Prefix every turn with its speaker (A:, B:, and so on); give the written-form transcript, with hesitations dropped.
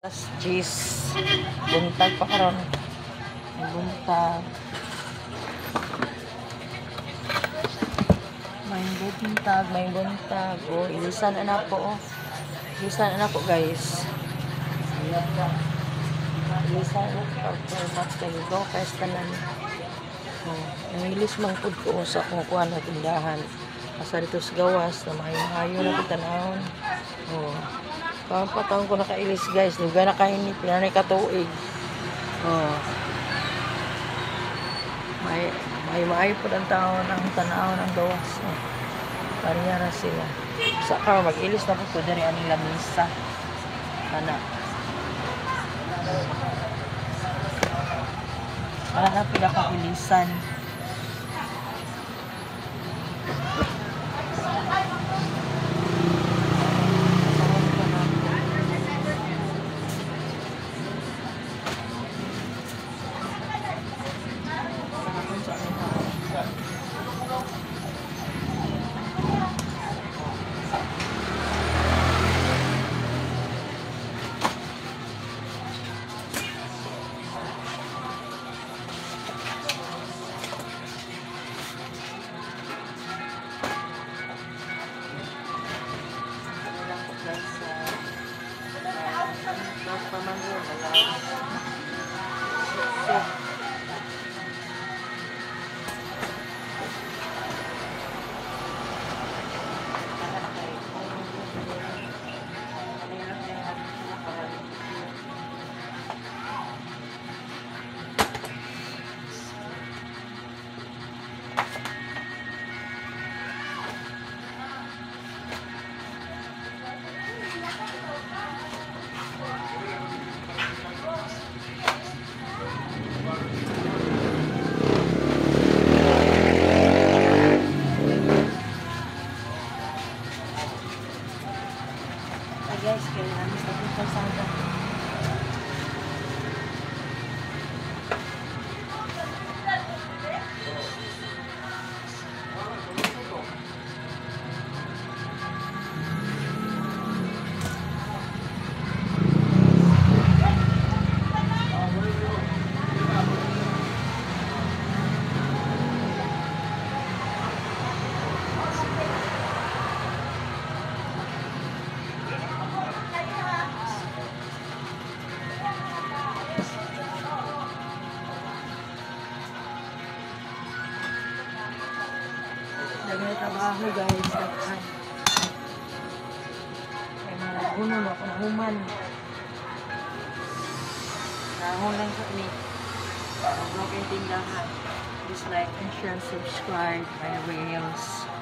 A: Alas 10. Buntag pa karon. May buntag. May buntag, may buntag. Oh, ilisan na po. Oh. Ilisan na po, guys. Ilisan na po. Pag go, kaya tanan. Oh, nangilis man pud ko sa akong kuan na tindahan. Asa dito sa gawas na maayo-maayo na pud tanawon. Oh. Karon ko nakailis, guys. Dugay na kainit, pila na ka tuig. Oh. May may maayo pud ang taon ang tanawon ang gawas. Oh. Pareha ra sila. Sa karon mag-ilis na pud ko diri aning lamisa. Ana. Wala na pila akong ilisan. Ano lang po, guys, sa pamanggo, alas Ay guys, kaya namin sa kalsada. Daghan trabaho, guys, daghan. Kay mga guno na ako nahuman. Nahon lang sa ni. Huwag mo kayong tindahan. Please like and share and subscribe my reels.